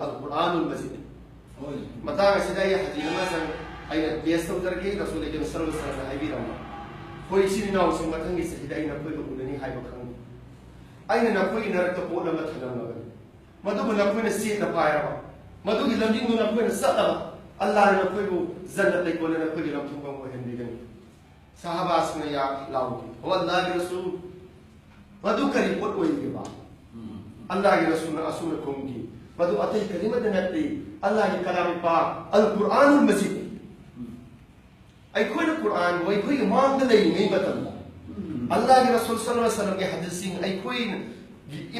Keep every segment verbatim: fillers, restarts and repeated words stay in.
ꯑꯜ ꯀꯨꯔꯥꯟ ꯑꯜ ꯃꯖꯤꯗ꯫ ꯍꯣꯏ꯫ ꯃꯇꯥꯡ ꯑꯁꯤꯗ ꯑꯩ ꯍꯖꯤꯔ ꯑꯃ ꯆꯪ-, ꯑꯩꯅ ꯄꯦꯁ ꯇꯧꯖꯔꯒꯦ꯫ ꯔꯁꯨꯜ ꯑꯀꯔꯝ ꯁꯜꯂꯜꯂꯥꯍꯨ ꯑꯂꯩꯍꯤ ꯋꯥꯁꯜꯂꯝꯅ ꯍꯥꯏꯕꯤꯔꯝꯕ, "ꯑꯩꯈꯣꯏ ꯏꯆꯤꯟ ꯏꯅꯥꯎꯁꯤꯡ ꯃꯊꯪꯒꯤ ꯆꯍꯤꯗ ꯑꯩ ꯅꯈꯣꯏꯒ ꯎꯅꯅꯤ ꯍꯥꯏꯕ ꯈꯪꯏ꯫ ꯑꯩꯅ ꯅꯈꯣꯏꯒꯤ ꯅꯔꯛꯇ ꯄꯣꯠ ꯑꯃ ꯊꯅꯝꯂꯒꯅꯤ꯫ ꯃꯗꯨꯕꯨ ꯅꯈꯣꯏꯅ ꯆꯦꯠꯅ ꯄꯥꯏꯔꯕ, ꯃꯗꯨꯒꯤ ꯂꯝꯖꯤꯡꯗꯨ ꯅꯈꯣꯏꯅ ꯆꯠꯂꯕ, ꯑꯜꯂꯥꯍꯅ ꯅꯈꯣꯏꯕꯨ ꯖꯟꯅꯠ ꯂꯩꯀꯣꯜꯗ ꯅꯈꯣꯏꯒꯤ ꯂꯝꯊꯨꯡꯐꯝ ꯑꯣꯏꯍꯟꯕꯤꯒꯅꯤ꯫" ꯁꯍꯥꯕꯥꯁꯤꯡꯅ ꯌꯥ ꯂꯥꯎꯈꯤ, "ꯍꯣ ꯑꯜꯂꯥꯍꯒꯤ ꯔꯁꯨꯜ, ꯃꯗꯨ ꯀꯔꯤ ꯄꯣꯠ ꯑꯣꯏꯒꯦꯕ?" ꯑꯜꯂꯥꯍꯒꯤ ꯔꯁꯨꯜꯅ ꯑꯁꯨꯝꯅ ꯈꯨꯝꯈꯤ, "ꯃꯗꯨ ꯑꯇꯩ ꯀꯔꯤꯃꯠꯇ ꯅꯠꯇꯦ, ꯑꯜꯂꯥꯍꯒꯤ ꯀꯂꯥꯝ ꯄꯥꯛ ꯑꯜ ꯀꯨꯔꯥꯟ ꯑꯜ ꯃꯖꯤꯗ꯫ ꯑꯩꯈꯣꯏꯅ ꯀꯨꯔꯥꯟꯕꯨ ꯑꯩꯈꯣꯏꯒꯤ ꯃꯥꯡꯗ ꯂꯩꯔꯤꯉꯩ ꯃꯇꯝꯗ, ꯑꯜꯂꯥꯍꯒꯤ ꯔꯁꯨꯜ ꯁꯜꯂꯜꯂꯥꯍꯨ ꯑꯂꯩꯍꯤ ꯋꯥꯁꯜꯂꯝꯒꯤ ꯍꯗꯤꯁꯁꯤꯡ ꯑꯩꯈꯣꯏꯒꯤ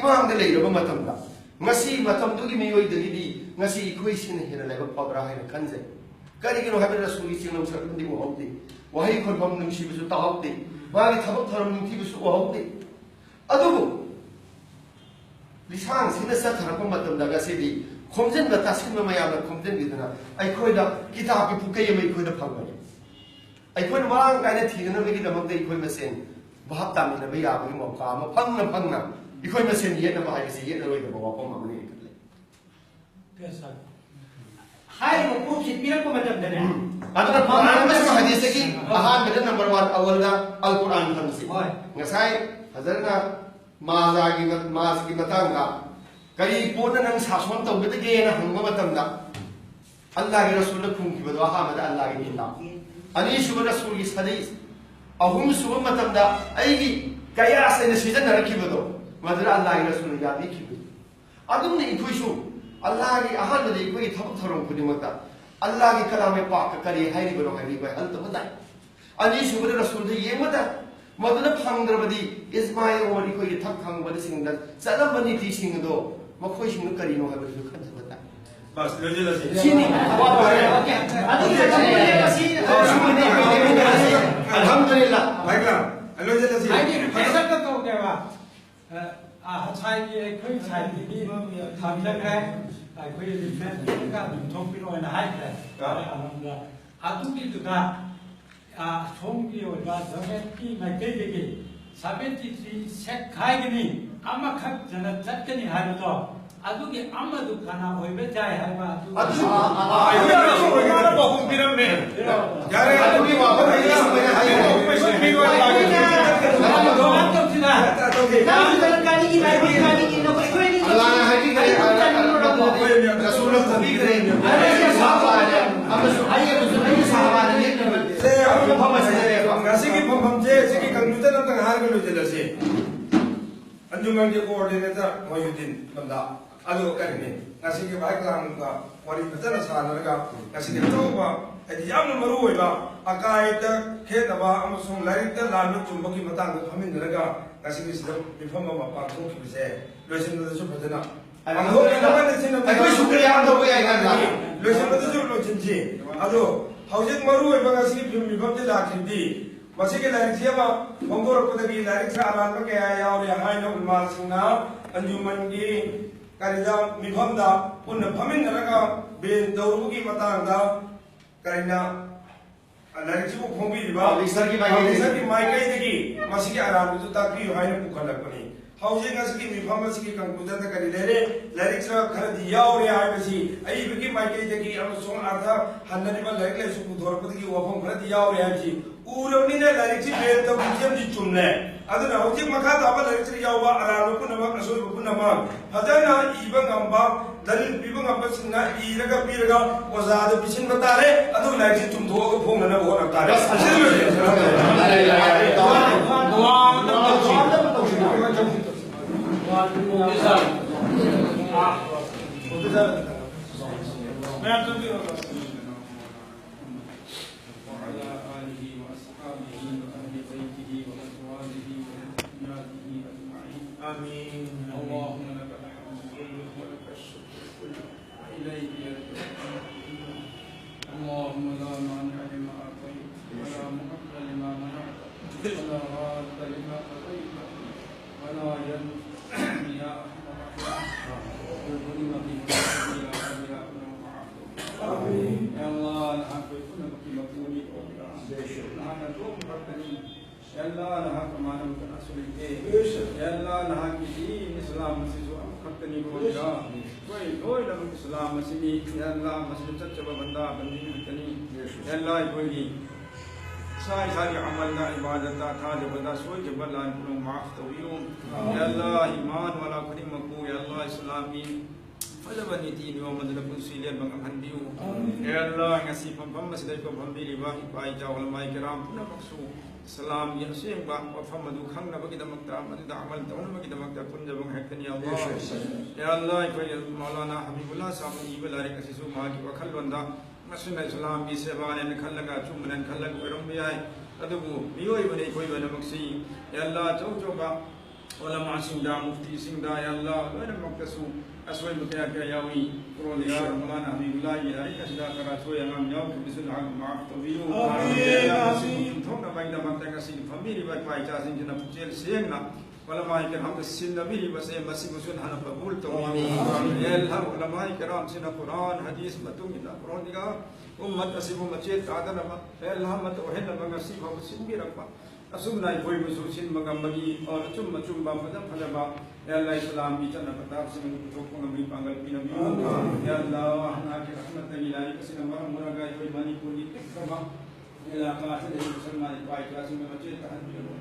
ꯏꯃꯥꯡꯗ ꯂꯩꯔꯕ ꯃꯇꯝꯗ, ꯉꯁꯤ ꯃꯇꯝꯗꯨꯒꯤ ꯃꯤꯑꯣꯏꯗꯒꯤꯗꯤ ꯉꯁꯤ ꯑꯩꯈꯣꯏꯁꯤꯅ ꯍꯦꯟꯅ ꯂꯥꯏꯕꯛ ꯐꯕ꯭ꯔꯥ ꯍꯥꯏꯅ ꯈꯟꯖꯩ꯫ ꯀꯔꯤꯒꯤꯅꯣ ꯍꯥꯏꯕꯗ ꯔꯁꯨꯜꯒꯤ ꯆꯤꯡꯅꯧ ꯁꯔꯨꯛꯇꯨꯝꯗꯤ ꯎꯍꯧꯗꯦ, ꯋꯥꯍꯩ ꯈꯣꯟꯐꯝ ꯅꯨꯡꯁꯤꯕꯁꯨ ꯇꯥꯍꯧꯗꯦ, ꯃꯥꯒꯤ ꯊꯕꯛ ꯊꯧꯔꯝ ꯅꯤꯡꯊꯤꯕꯁꯨ ꯎꯍꯧꯗꯦ꯫ ꯑꯗꯨꯕꯨ ꯂꯤꯁꯥꯡꯁꯤꯟꯅ ꯆꯠꯊꯔꯛꯄ ꯃꯇꯝꯗ ꯉꯁꯤꯗꯤ ꯈꯣꯝꯖꯤꯟꯕ ꯇꯥꯁꯤꯟꯕ ꯃꯌꯥꯝꯅ ꯈꯣꯝꯖꯤꯟꯕꯤꯗꯨꯅ ꯑꯩꯈꯣꯏꯗ ꯀꯤꯇꯥꯕꯀꯤ ꯄꯨꯀꯩ ꯑꯃ ꯑꯩꯈꯣꯏꯗ ꯐꯪꯕꯅꯤ꯫ ꯑꯩꯈꯣꯏꯅ ꯃꯔꯥꯡ ꯀꯥꯏꯅ ꯊꯤꯅꯅꯕꯒꯤꯗꯃꯛꯇ ꯑꯩꯈꯣꯏ ꯃꯁꯦꯟ ꯚꯥꯞ ꯇꯥꯃꯤꯟꯅꯕ ꯌꯥꯕꯒꯤ ꯃꯧꯀꯥ ꯑꯃ ꯐꯪꯅ ꯐꯪꯅ ꯑꯩꯈꯣꯏ ꯃꯁꯦꯟ ꯌꯦꯠꯅꯕ ꯍꯥꯏꯕꯁꯤ ꯌꯦꯠꯅꯔꯣꯏꯗꯕ ꯋꯥꯐꯝ ꯑꯃꯅꯤ ꯑꯩ ꯈꯜꯂꯤ꯫ ꯍꯥꯏꯔꯤꯕ ꯄ꯭ꯔꯨꯐꯁꯤ ꯄꯤꯔꯛꯄ ꯃꯇꯝꯗꯅꯦ, ꯑꯗꯨꯅ ꯀꯨꯔꯥꯟ ꯑꯃꯁꯨꯡ ꯍꯗꯤꯁꯇꯒꯤ ꯑꯍꯥꯟꯕꯗ ꯅꯝꯕꯔ ꯋꯥꯟ ꯑꯋꯜꯗ ꯑꯜ ꯀꯨꯔꯥꯟ ꯐꯪꯁꯤ꯫ ꯍꯣꯏ꯫ ꯉꯁꯥꯏ ꯐꯖꯅ ꯃꯥꯖꯥꯒꯤ ꯃ-, ꯃꯥꯖꯒꯤ ꯃꯇꯥꯡꯗ ꯀꯔꯤ ꯄꯣꯠꯅ ꯅꯪ ꯁꯥꯁꯣꯟ ꯇꯧꯒꯗꯒꯦꯅ ꯍꯪꯕ ꯃꯇꯝꯗ ꯑꯜꯂꯥꯍꯒꯤ ꯔꯁꯨꯜꯅ ꯈꯨꯝꯈꯤꯕꯗꯣ ꯑꯍꯥꯟꯕꯗ ꯑꯜꯂꯥꯍꯒꯤ ꯀꯤꯇꯥꯕ, ꯑꯅꯤꯁꯨꯕ ꯔꯁꯨꯜꯒꯤ ꯁꯗꯤꯁ, ꯑꯍꯨꯝꯁꯨꯕ ꯃꯇꯝꯗ ꯑꯩꯒꯤ ꯀꯌꯥꯁ ꯑꯩꯅ ꯁꯤꯖꯤꯟꯅꯔꯛꯈꯤꯕꯗꯣ ꯃꯗꯨꯗ ꯑꯜꯂꯥꯍꯒꯤ ꯔꯁꯨꯜꯅ ꯌꯥꯕꯤꯈꯤꯕꯗꯣ꯫ ꯑꯗꯨꯝꯅ ꯑꯩꯈꯣꯏꯁꯨ ꯑꯜꯂꯥꯍꯒꯤ ꯑꯍꯥꯟꯕꯗ ꯑꯩꯈꯣꯏꯒꯤ ꯊꯕꯛ ꯊꯧꯔꯝ ꯈꯨꯗꯤꯡꯃꯛꯇ ꯑꯜꯂꯥꯍꯒꯤ ꯀꯂꯥꯃꯦ ꯄꯥꯛꯀ ꯀꯔꯤ ꯍꯥꯏꯔꯤꯕꯅꯣ ꯍꯥꯏꯕꯗꯨ ꯑꯩꯈꯣꯏ ꯍꯜ ꯇꯧꯕ ꯇꯥꯏ꯫ ꯑꯅꯤꯁꯨꯕꯗ ꯔꯁꯨꯜꯗ ꯌꯦꯡꯕꯗ ꯃꯗꯨꯅ ꯐꯪꯗ꯭ꯔꯕꯗꯤ ꯏꯖꯃꯥꯏ ꯑꯣꯔ ꯑꯩꯈꯣꯏꯒꯤ ꯊꯛ ꯈꯪꯕꯗꯁꯤꯡꯗ ꯆꯠꯂꯝꯕ ꯅꯤꯇꯤꯁꯤꯡ ꯑꯗꯣ ꯃꯈꯣꯏꯁꯤꯡꯗꯨ ꯀꯔꯤꯅꯣ ꯍꯥꯏꯕꯗꯨꯁꯨ ꯈꯟꯊꯕ ꯇꯥꯏ꯫ ꯕꯁ, ꯂꯣꯏꯁꯤꯜꯂꯁꯤ꯫ ꯁꯤꯅꯤ꯫ ꯋꯥ ꯂꯣꯏꯔꯦ꯫ ꯑꯗꯨꯗꯤ ꯑꯗꯨꯝ ꯂꯣꯏꯁꯤꯜꯂꯁꯤ꯫ ꯑꯜꯍꯝꯗꯨꯂꯤꯜꯂꯥꯍ꯫ ꯚꯥꯏ ꯒ꯭ꯔꯥꯝ, ꯂꯣꯏꯁꯤꯜꯂꯁꯤ꯫ ꯍꯥꯏꯗꯤ ꯔꯤꯐ꯭ꯔꯦꯁ ꯑꯝꯇ ꯇꯧꯒꯦꯕ꯫ ꯑ, ꯑ, ꯉꯁꯥꯏꯒꯤ ꯑꯩꯈꯣꯏ ꯁꯥꯏꯠꯇꯒꯤ ꯊꯝꯖꯈ꯭ꯔꯦ꯫ ꯑꯩꯈꯣꯏ ꯔꯤꯐ꯭ꯔꯦꯁ ꯑꯗꯨꯝ ꯊꯣꯛꯄꯤꯔꯛꯑꯣꯅ ꯍꯥꯏꯈ꯭ꯔꯦ꯫ ꯑꯥ꯫ ꯑꯗꯨꯒ ꯑꯗꯨꯒꯤꯗꯨꯗ ꯑ, ꯁꯣꯝꯒꯤ ꯑꯣꯏꯕ ꯖꯃꯦꯠꯀꯤ ꯃꯥꯏꯀꯩꯗꯒꯤ seventy three ꯁꯦꯛ ꯈꯥꯏꯒꯅꯤ, ꯑꯃꯈꯛ ꯖꯅꯠ ꯆꯠꯀꯅꯤ ꯍꯥꯏꯕꯗꯣ, ꯑꯗꯨꯒꯤ ꯑꯃꯗꯨ ꯀꯅꯥ ꯑꯣꯏꯕ ꯌꯥꯏ ꯍꯥꯏꯕ ꯑꯗꯨ ꯑꯗꯨ ꯃꯥꯅ ꯄꯥꯎꯈꯨꯝ ꯄꯤꯔꯝꯃꯦ꯫ ꯌꯥꯔꯦ꯫ ꯑꯗꯨꯒꯤ ꯋꯥꯐꯝ ꯑꯩ ꯁꯨꯃꯥꯏꯅ ꯍꯥꯏꯖꯒꯦ꯫ ꯑꯂꯥꯅ ꯍꯥꯏꯕꯤꯈ꯭ꯔꯦ, ꯑꯂꯥꯅ ꯔꯁꯨꯜꯅ ꯐꯣꯡꯕꯤꯈ꯭ꯔꯦ꯫ ꯑꯃꯁꯨ ꯑꯩ ꯑꯃꯁꯨ ꯑꯩꯒꯤ ꯁꯍꯥꯕꯥꯅ ꯂꯦꯞꯈꯤꯕ ꯃꯐꯝ ꯑꯁꯤꯗꯅꯦꯕ꯫ ꯉꯁꯤꯒꯤ ꯐꯝꯐꯝꯁꯦ ꯁꯤꯒꯤ conclusion ꯑꯝꯇꯪ ꯍꯥꯏꯔꯒ ꯂꯣꯏꯁꯤꯜꯂꯁꯤ꯫ ꯑꯟꯖꯨꯃꯟꯒꯤ coordinator ꯃꯣꯍꯤꯎꯗꯤꯟ ꯕꯟꯗꯥ꯫ ꯑꯗꯨ ꯀꯔꯤꯅꯤ, ꯉꯁꯤꯒꯤ ꯚꯥꯏ ꯀꯂꯥꯝꯒ ꯋꯥꯔꯤ ꯐꯖꯅ ꯁꯥꯟꯅꯔꯒ ꯉꯁꯤꯒꯤ ꯑꯆꯧꯕ, ꯍꯥꯏꯗꯤ ꯌꯥꯝꯅ ꯃꯔꯨ ꯑꯣꯏꯕ ꯑꯀꯥꯏꯗ ꯈꯦꯠꯅꯕ ꯑꯃꯁꯨꯡ ꯂꯥꯏꯔꯤꯛꯇ ꯂꯥꯟꯕ ꯆꯨꯝꯕꯒꯤ ꯃꯇꯥꯡꯗ ꯐꯝꯃꯤꯟꯅꯔꯒ ꯉꯁꯤꯒꯤ ꯁꯤꯗ ꯃꯤꯐꯝ ꯑꯃ ꯄꯥꯡꯊꯣꯛꯈꯤꯕꯁꯦ ꯂꯣꯏꯁꯤꯟꯕꯗꯁꯨ ꯐꯖꯅ ꯑꯩꯈꯣꯏ ꯁꯨꯀ꯭ꯔꯤꯌꯥ ꯇꯧꯕ ꯌꯥꯏ ꯀꯥꯟꯗ꯫ ꯂꯣꯏꯁꯤꯟꯕꯗꯁꯨ ꯂꯣꯏꯁꯤꯟꯁꯤ꯫ ꯑꯗꯣ ꯍꯧꯖꯤꯛ ꯃꯔꯨ ꯑꯣꯏꯕ ꯉꯁꯤꯒꯤ ꯐꯤꯂꯝ ꯃꯤꯐꯝꯁꯤ ꯂꯥꯛꯈꯤꯕꯗꯤ ꯃꯁꯤꯒꯤ ꯂꯥꯏꯔꯤꯛꯁꯤ ꯑꯃ ꯐꯣꯡꯗꯣꯔꯛꯄꯗꯒꯤ ꯂꯥꯏꯔꯤꯛꯁꯤ ꯑꯔꯥꯟꯕ ꯀꯌꯥ ꯌꯥꯎꯔꯦ ꯍꯥꯏꯅ ꯎꯂꯃꯥꯁꯤꯡꯅ ꯑꯟꯖꯨꯃꯟꯒꯤ ꯀꯔꯤꯗ ꯃꯤꯐꯝꯗ ꯄꯨꯟꯅ ꯐꯝꯃꯤꯟꯅꯔꯒ ꯕꯦꯟ ꯇꯧꯔꯨꯕꯒꯤ ꯃꯇꯥꯡꯗ ꯀꯔꯤꯅ ꯂꯥꯏꯔꯤꯛꯁꯤꯕꯨ ꯐꯣꯡꯕꯤꯔꯤꯕ Publisherꯒꯤ ꯃꯥꯏꯀꯩꯗꯒꯤ꯫ Publisherꯒꯤ ꯃꯥꯏꯀꯩꯗꯒꯤ ꯃꯁꯤꯒꯤ ꯑꯔꯥꯟꯕꯗꯨ ꯇꯥꯛꯄꯤꯌꯨ ꯍꯥꯏꯅ ꯄꯨꯈꯠꯂꯛꯄꯅꯤ꯫ ꯍꯧꯖꯤꯛ ꯉꯁꯤꯒꯤ ꯃꯤꯐꯝ ꯑꯁꯤꯒꯤ conclusionꯗ ꯀꯔꯤ ꯂꯩꯔꯦ? ꯂꯥꯏꯔꯤꯛꯁꯤꯗ ꯈꯔꯗꯤ ꯌꯥꯎꯔꯦ ꯍꯥꯏꯕꯁꯤ ꯑꯏꯕꯒꯤ ꯃꯥꯏꯀꯩꯗꯒꯤ ꯑꯃꯁꯨꯡ ꯑꯔꯊ ꯍꯟꯅꯔꯤꯕ ꯂꯥꯏꯔꯤꯛ ꯂꯥꯏꯁꯨ ꯄꯨꯊꯣꯔꯛꯄꯗꯒꯤ ꯋꯥꯐꯝ ꯈꯔꯗꯤ ꯌꯥꯎꯔꯦ ꯍꯥꯏꯕꯁꯤ ꯎꯔꯕꯅꯤꯅ ꯂꯥꯏꯔꯤꯛꯁꯤ ꯕꯦꯟ ꯇꯧꯈꯤꯕꯁꯤ ꯌꯥꯝꯗꯤ ꯆꯨꯝꯂꯦ꯫ ꯑꯗꯨꯅ ꯍꯧꯖꯤꯛ ꯃꯈꯥ ꯇꯥꯕ ꯂꯥꯏꯔꯤꯛꯁꯤꯗ ꯌꯥꯎꯕ ꯑꯔꯥꯟꯕ ꯄꯨꯝꯅꯃꯛ, ꯑꯁꯣꯏꯕ ꯄꯨꯝꯅꯃꯛ ꯐꯖꯅ ꯏꯕ ꯉꯝꯕ, ꯗꯂꯤꯜ ꯄꯤꯕ ꯉꯝꯕꯁꯤꯡꯅ ꯏꯔꯒ ꯄꯤꯔꯒ ꯑꯣꯖꯥꯗ ꯄꯤꯁꯤꯟꯕ ꯇꯥꯔꯦ꯫ ꯑꯗꯨꯒ ꯂꯥꯏꯔꯤꯛꯁꯤ ꯆꯨꯝꯊꯣꯛꯑꯒ ꯐꯣꯡꯅꯅꯕ ꯍꯣꯠꯅꯕ ꯇꯥꯔꯦ꯫ ꯑꯁꯤꯗ ꯂꯣꯏꯁꯤꯟꯖꯔꯒꯦ꯫ ꯃꯌꯥꯝ ꯆꯪꯕꯤꯔꯣ꯫ وعلى آله وأصحابه وأهل بيته وأزواجه وذرياته أجمعين. آمين. اللهم لك الحمد كله ولك الشكر كله وإليك يرجع الأمر كله. اللهم لا مانع لما أعطيت ولا معطي لما منعت ولا راد لما قضيت ولا ينفع يا أرحم الراحمين. يا Allah, ꯅꯍꯥꯛ ꯑꯩꯈꯣꯏ ꯄꯨꯝꯅꯃꯛꯀꯤ ꯃꯄꯨꯅꯤ꯫ ꯅꯍꯥꯛꯅ ꯑꯗꯨꯝ ꯉꯥꯛꯇꯅꯤ꯫ ꯌꯥ ꯑꯜꯂꯥꯍ, ꯅꯍꯥꯛꯀ ꯃꯥꯟꯅꯕ ꯀꯅꯥꯁꯨ ꯂꯩꯇꯦ꯫ ꯌꯥ ꯑꯜꯂꯥꯍ, ꯅꯍꯥꯛꯀꯤ ꯗꯤꯟ ꯏꯁꯂꯥꯝ ꯑꯁꯤꯁꯨ ꯑꯃꯈꯛꯇ ꯑꯩꯈꯣꯏ ꯂꯣꯏꯅꯃꯛ ꯏꯁꯂꯥꯝ ꯑꯁꯤꯅꯤ꯫ ꯌꯥ ꯑꯜꯂꯥꯍ, ꯃꯁꯤꯗ ꯆꯠꯆꯕ ꯕꯟꯗꯥ ꯕꯟꯗꯤ ꯉꯥꯛꯇꯅꯤ꯫ ꯌꯥ ꯑꯜꯂꯥꯍ, ꯑꯩꯈꯣꯏꯒꯤ ꯏꯁꯥ ꯏꯁꯥꯒꯤ ꯑꯃꯜꯗ, ꯏꯕꯥꯗꯠꯇ, ꯊꯥꯖꯕꯗ ꯁꯣꯏꯈꯤꯕ ꯂꯥꯟ ꯄꯨꯝꯅꯃꯛ ꯃꯥꯐ ꯇꯧꯕꯤꯌꯨ꯫ ꯌꯥ ꯑꯜꯂꯥꯍ, ꯏꯃꯥꯟ ꯋꯥꯂꯥ ꯈꯨꯗꯤꯡꯃꯛꯄꯨ, ꯌꯥ ꯑꯜꯂꯥꯍ, ꯏꯁꯂꯥꯃꯤ ꯐꯖꯕ ꯅꯤꯇꯤ ꯅꯤꯌꯣꯝ ꯑꯗꯨꯗ ꯄꯨꯟꯁꯤ ꯂꯦꯟꯕ ꯉꯝꯍꯟꯕꯤꯌꯨ꯫ ꯌꯥ ꯑꯜꯂꯥꯍ, ꯉꯁꯤ ꯐꯝꯐꯝ ꯑꯁꯤꯗ ꯑꯩꯈꯣꯏ ꯐꯝꯕꯤꯔꯤꯕ ꯏꯄꯥ ꯏꯆꯥ ꯎꯂꯃꯥꯏ ꯀꯤꯔꯥꯝ ꯄꯨꯝꯅꯃꯛꯁꯨ ꯏꯁꯂꯥꯝꯒꯤ ꯑꯁꯦꯡꯕ ꯋꯥꯐꯝ ꯑꯗꯨ ꯈꯪꯅꯕꯒꯤꯗꯃꯛꯇ, ꯃꯗꯨꯗ ꯑꯃꯜ ꯇꯧꯅꯕꯒꯤꯗꯃꯛꯇ ꯄꯨꯟꯖꯕ ꯉꯥꯛꯇꯅꯤ꯫ ꯌꯥ ꯑꯜꯂꯥꯍ, ꯌꯥ ꯑꯜꯂꯥꯍ, ꯑꯩꯈꯣꯏ ꯃꯧꯂꯥꯅꯥ ꯍꯕꯤꯕꯨꯜꯂꯥꯍ ꯁꯥꯍꯕꯅ ꯏꯕ ꯂꯥꯏꯔꯤꯛ ꯑꯁꯤꯁꯨ ꯃꯍꯥꯛꯀꯤ ꯋꯥꯈꯜꯂꯣꯟꯗ ꯃꯁꯤꯅ ꯏꯁꯂꯥꯝꯒꯤ ꯁꯦꯕꯥꯅꯦꯅ ꯈꯜꯂꯒ, ꯑꯆꯨꯝꯕꯅꯦꯅ ꯈꯜꯂꯒ ꯑꯣꯏꯔꯝꯕ ꯌꯥꯏ꯫ ꯑꯗꯨꯕꯨ ꯃꯤꯑꯣꯏꯕꯅ ꯑꯩꯈꯣꯏ ꯂꯣꯏꯅꯃꯛꯁꯤ, ꯌꯥ ꯑꯜꯂꯥꯍ, ꯑꯆꯧ ꯑꯆꯧꯕ ꯎꯂꯃꯥꯁꯤꯡꯗ, ꯃꯨꯐꯇꯤꯁꯤꯡꯗ, ꯌꯥ ꯑꯜꯂꯥꯍ, ꯂꯣꯏꯅꯃꯛꯇꯁꯨ ꯑꯁꯣꯏꯕ ꯀꯌꯥ ꯀꯌꯥ ꯌꯥꯎꯏ꯫ ꯄꯔꯣꯗꯤꯒꯥꯔ ꯃꯧꯂꯥꯅꯥ ꯍꯕꯤꯕꯨꯜꯂꯥꯍꯒꯤ ꯂꯥꯏꯔꯤꯛ ꯑꯁꯤꯗ ꯈꯔ ꯑꯁꯣꯏ ꯑꯉꯥꯝ ꯌꯥꯎꯈꯤꯕꯁꯨ ꯅꯍꯥꯛꯅ ꯃꯥꯐ ꯇꯧꯕꯤꯌꯨ꯫ ꯑꯃꯤꯟ, ꯌꯥ ꯑꯜꯂꯥꯍ, ꯃꯁꯤꯕꯨ ꯑꯃꯤꯟ꯫ ꯄꯨꯊꯣꯛꯅꯕꯒꯤꯗꯃꯛꯇ ꯉꯁꯤꯒꯤ ꯐꯝꯕꯤꯔꯤꯕ ꯏꯄꯥ ꯏꯆꯥꯁꯤꯡꯁꯤꯅ ꯄꯨꯛꯆꯦꯜ ꯁꯦꯡꯅ ꯎꯂꯃꯥꯏ ꯀꯤꯔꯥꯝꯗ ꯁꯤꯟꯅꯕꯤꯔꯤꯕꯁꯦ, ꯃꯁꯤꯕꯨꯁꯨ ꯅꯍꯥꯛꯅ ꯀꯕꯨꯜ ꯇꯧꯕꯤꯌꯨ꯫ ꯑꯃꯤꯟ꯫ ꯌꯥ ꯑꯜꯂꯥꯍ, ꯎꯂꯃꯥꯏ ꯀꯤꯔꯥꯝꯁꯤꯅ ꯀꯨꯔꯥꯟ, ꯍꯗꯤꯁ ꯃꯇꯨꯡ ꯏꯟꯅ ꯄꯔꯣꯗꯤꯒꯥꯔ ꯎꯝꯃꯠ ꯑꯁꯤꯕꯨ ꯃꯆꯦꯠ ꯇꯥꯗꯅꯕ, ꯍꯦ ꯑꯜꯂꯥꯍ, ꯑꯃꯠꯇ ꯑꯣꯏꯍꯟꯅꯕ ꯉꯁꯤ ꯐꯥꯎꯕ ꯁꯤꯟꯕꯤꯔꯛꯄ ꯑꯁꯨꯝꯅ ꯑꯩꯈꯣꯏꯕꯨꯁꯨ ꯁꯤꯟꯕ ꯉꯝꯕꯒꯤ, ꯑꯣ, ꯑꯆꯨꯝ ꯑꯆꯨꯝꯕ, ꯐꯖ ꯐꯖꯕ, ꯍꯦ ꯑꯜꯂꯥꯍ, ꯏꯁꯂꯥꯝꯒꯤ ꯆꯠꯅ ꯄꯊꯥꯞꯁꯤꯡ ꯑꯗꯨ ꯄꯨꯊꯣꯛꯄ ꯉꯝꯕꯒꯤ ꯄꯥꯡꯒꯜ ꯄꯤꯅꯕꯤꯌꯨ꯫ ꯍꯦ ꯑꯜꯂꯥꯍ, ꯅꯍꯥꯛꯀꯤ ꯔꯍꯃꯠꯇꯒꯤ ꯂꯥꯏꯔꯤꯛ ꯑꯁꯤꯅ ꯃꯔꯝ ꯑꯣꯏꯔꯒ ꯑꯩꯈꯣꯏ ꯃꯅꯤꯄꯨꯔꯒꯤ ꯄꯤꯛꯈ꯭ꯔꯕ ꯏꯂꯥꯀꯥ ꯑꯁꯤꯗ ꯂꯩꯕ ꯃꯨꯁꯜꯃꯥꯟ ꯏꯄꯥ ꯏꯆꯥꯁꯤꯡꯗ ꯃꯆꯦꯠ ꯇꯥꯍꯟꯕꯤꯔꯕ,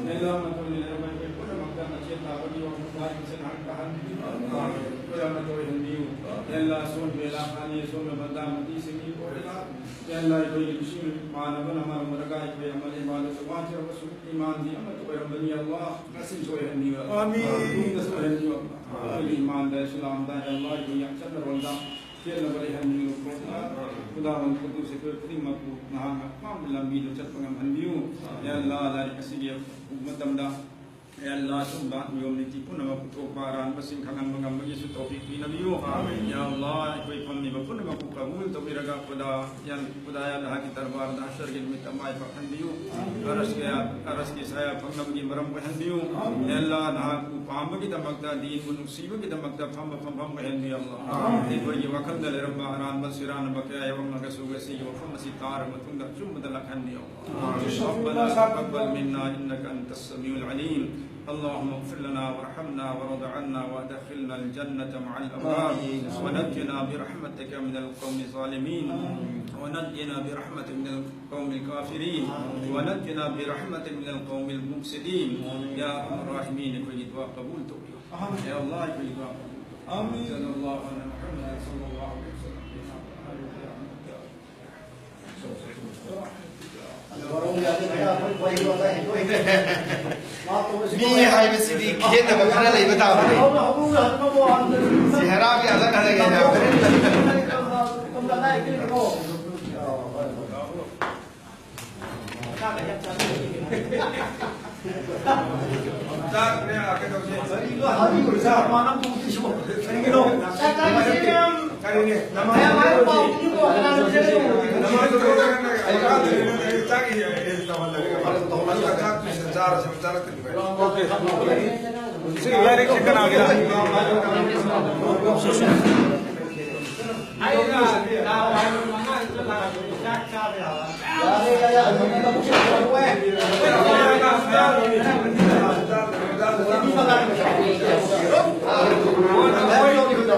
ꯃꯌꯥꯝ ꯑꯃ ꯄꯨꯟꯅ ꯂꯩꯔꯝꯕ ꯑꯩꯈꯣꯏ ꯄꯨꯝꯅꯃꯛꯇ ꯃꯆꯦꯠ ꯇꯥꯕꯒꯤ ꯋꯥꯈꯜ ꯂꯥꯏꯕꯁꯤꯅ ꯍꯥꯏ ꯇꯥꯍꯟꯕꯤꯌꯨ꯫ ꯑꯩꯈꯣꯏ ꯑꯃꯠꯇ ꯑꯣꯏꯍꯟꯕꯤꯌꯨ꯫ ꯌꯥ ꯑꯜꯂꯥꯍ, ꯑꯁꯣꯟꯕ ꯏꯂꯥꯀꯥꯅꯤ, ꯑꯁꯣꯟꯕ ꯕꯟꯗꯥ ꯃꯇꯤꯁꯤꯡꯒꯤ ꯑꯣꯏꯔꯒ, ꯌꯥ ꯑꯜꯂꯥꯍ, ꯑꯩꯈꯣꯏꯒꯤ ꯂꯨꯆꯤꯡ ꯏꯃꯥꯟꯅꯕꯅ ꯃꯔꯝ ꯑꯣꯏꯔꯒ ꯑꯩꯈꯣꯏ ꯑꯃꯜ ꯏꯕꯥꯗꯠꯇ ꯋꯥꯖꯔꯕꯁꯨ ꯏꯃꯥꯟꯗꯤ ꯑꯃꯠꯇ ꯑꯣꯏꯔꯝꯕꯅꯤ꯫ ꯌꯥ ꯑꯜꯂꯥꯍ, ꯉꯁꯤꯁꯨ ꯑꯣꯏꯍꯟꯕꯤꯌꯨ꯫ ꯑꯃꯤꯟ꯫ ꯇꯨꯡꯗꯁꯨ ꯑꯣꯏꯍꯟꯕꯤꯌꯨ꯫ ꯑꯩꯈꯣꯏꯒꯤ ꯏꯃꯥꯟꯗ, ꯏꯁꯂꯥꯝꯗ, ꯌꯥ ꯑꯜꯂꯥꯍ, ꯑꯩꯈꯣꯏ ꯌꯥꯝ ꯆꯠꯅꯔꯣꯟꯗ ꯈꯦꯠꯅꯕ ꯂꯩꯍꯟꯕꯤꯌꯨ꯫ ꯈꯨꯗꯥ ꯃꯟ ꯈꯨꯗꯨꯁ ꯑꯩꯈꯣꯏ ꯈꯨꯗꯤꯡꯃꯛꯄꯨ ꯅꯍꯥꯛꯅ ꯑꯄꯥꯝꯕ ꯂꯝꯕꯤꯗ ꯆꯠꯄ ꯉꯝꯍꯟꯕꯤꯌꯨ꯫ ꯌꯥ ꯑꯜꯂꯥꯍ, ꯂꯥꯏꯔꯤꯛ ꯑꯁꯤꯒꯤ ꯎꯕ ꯃꯇꯝꯗ, ꯌꯥ ꯑꯜꯂꯥꯍ, ꯑꯆꯨꯝꯕ ꯅꯤꯌꯣꯝ ꯅꯤꯇꯤ ꯄꯨꯝꯅꯃꯛ ꯄꯨꯊꯣꯛꯄ, ꯑꯔꯥꯟꯕꯁꯤꯡ ꯈꯪꯍꯟꯕ ꯉꯝꯕꯒꯤꯁꯨ ꯇꯧꯐꯤꯛ ꯄꯤꯅꯕꯤꯌꯨ꯫ ꯌꯥ ꯑꯜꯂꯥꯍ, ꯑꯩꯈꯣꯏ ꯐꯝꯃꯤꯕ ꯄꯨꯝꯅꯃꯛꯄꯨ ꯀꯕꯨꯜ ꯇꯧꯕꯤꯔꯒ ꯈꯨꯗꯥ, ꯌꯥ ꯈꯨꯗꯥ, ꯌꯥ ꯑꯜꯂꯥꯍ, ꯅꯍꯥꯛꯀꯤ ꯗꯔꯕꯥꯔꯗ ꯍꯁꯔꯒꯤ ꯅꯨꯃꯤꯠꯇ ꯃꯥꯏ ꯄꯥꯛꯍꯟꯕꯤꯌꯨ꯫ ꯑꯔꯁꯀꯤ, ꯑꯔꯁꯀꯤ ꯁꯥꯌꯥ ꯐꯪꯅꯕꯒꯤ ꯃꯔꯝ ꯑꯣꯏꯍꯟꯕꯤꯌꯨ꯫ ꯌꯥ ꯑꯜꯂꯥꯍ, ꯅꯍꯥꯛꯄꯨ ꯄꯥꯝꯕꯒꯤꯗꯃꯛꯇ, ꯗꯤꯟꯕꯨ ꯅꯨꯡꯁꯤꯕꯒꯤꯗꯃꯛꯇ ꯐꯝꯕ ꯐꯝꯐꯝ ꯑꯣꯏꯍꯟꯕꯤꯌꯨ꯫ ꯌꯥ ꯑꯜꯂꯥꯍ, ꯑꯩꯈꯣꯏꯒꯤ ꯋꯥꯈꯜꯗ ꯂꯩꯔꯝꯕ ꯑꯔꯥꯟꯕ ꯁꯤꯔꯥꯟꯅꯕ ꯀꯌꯥ ꯌꯥꯎꯔꯝꯂꯒꯁꯨ ꯉꯁꯤꯒꯤ ꯋꯥꯐꯝ ꯑꯁꯤ ꯇꯥꯔꯕ ꯃꯇꯨꯡꯗ ꯑꯆꯨꯝꯕꯗ ꯂꯥꯛꯍꯟꯕꯤꯌꯨ꯫ ربنا تقبل منا إنك أنت السميع العليم اللهم اغفر لنا وارحمنا وارض عنا وأدخلنا الجنة مع الأبرار. آمين. ونجنا برحمتك من القوم الظالمين. آمين. ونجنا برحمتك من القوم الكافرين. آمين. ونجنا برحمتك من القوم المفسدين. آمين. يا أرحم الراحمين، ꯑꯩꯈꯣꯏꯒꯤ ꯗꯨꯋꯥ ꯀꯕꯨꯜ ꯇꯧꯕꯤꯌꯨ꯫ آمين. ꯌꯥ ꯑꯜꯂꯥꯍ, ꯑꯩꯈꯣꯏꯒꯤ ꯗꯨꯋꯥ ꯀꯕꯨꯜ ꯇꯧꯕꯤꯌꯨ꯫ آمين. صلى الله على محمد صلى الله عليه وسلم. ꯃꯤ ꯍꯥꯏꯕꯁꯤꯗꯤ ꯈꯦꯠꯅꯕ ꯈꯔ ꯂꯩꯕ ꯇꯥꯕꯅꯤ꯫ ꯆꯦꯍꯔꯥꯒꯤ ꯑꯂꯛ ꯑꯂꯛ ꯍꯥꯏꯅ꯫ ꯁꯤ ꯂꯥꯏꯔꯤꯛꯁꯤ ꯀꯅꯥꯒꯤꯔ?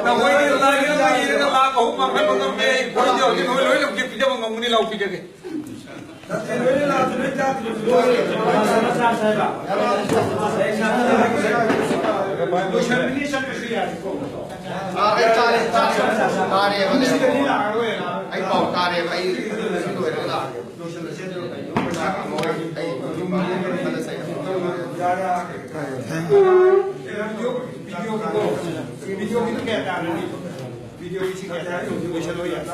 ꯅꯈꯣꯏꯒꯤ ꯂꯥꯏꯔꯤꯛ ꯑꯃ ꯏꯔꯒ ꯂꯥꯛ ꯑꯍꯨꯝ ꯃꯥꯡꯍꯟꯕ ꯉꯝꯃꯦ, ꯑꯩ ꯈꯣꯏꯗꯤ ꯍꯧꯖꯤꯛ ꯅꯈꯣꯏ ꯂꯣꯏꯅꯃꯛꯀꯤ ꯄꯤꯖꯕ ꯉꯝꯒꯅꯤ, ꯂꯥꯎ ꯄꯤꯖꯒꯦ꯫ ꯂꯣꯏꯁꯟꯕꯤꯅꯤ ꯆꯠꯄꯁꯨ ꯌꯥꯔꯦꯀꯣ꯫ ꯑꯥ, ꯑꯩ ꯇꯥꯔꯦ, ꯇꯥꯔꯦ꯫ ꯇꯥꯔꯦꯕ, ꯑꯩ ꯄꯥꯎ ꯇꯥꯔꯦꯕ, ꯑꯩ ꯁꯤ ꯂꯣꯏꯔꯒ ꯂꯥꯛꯑꯒꯦ꯫ ꯂꯣꯏꯁꯜꯂꯁꯦ ꯑꯗꯨ꯫ ꯑꯩ ꯌꯨꯝ ꯈꯜꯂ ꯆꯠꯂꯦ꯫ ꯌꯥꯔꯦ, ꯌꯥꯔꯦ꯫ ꯚꯤꯗꯤꯑꯣ, ꯚꯤꯗꯤꯑꯣꯒꯤꯗꯣ, ꯚꯤꯗꯤꯑꯣꯒꯤꯗꯣ ꯀꯌꯥ ꯇꯥꯔꯅꯤ? ꯚꯤꯗꯤꯑꯣꯒꯤꯁꯤ ꯀꯌꯥ ꯇꯥꯔꯅꯤ? ꯂꯣꯏꯁꯜꯂꯣ, ꯌꯥꯔꯦ꯫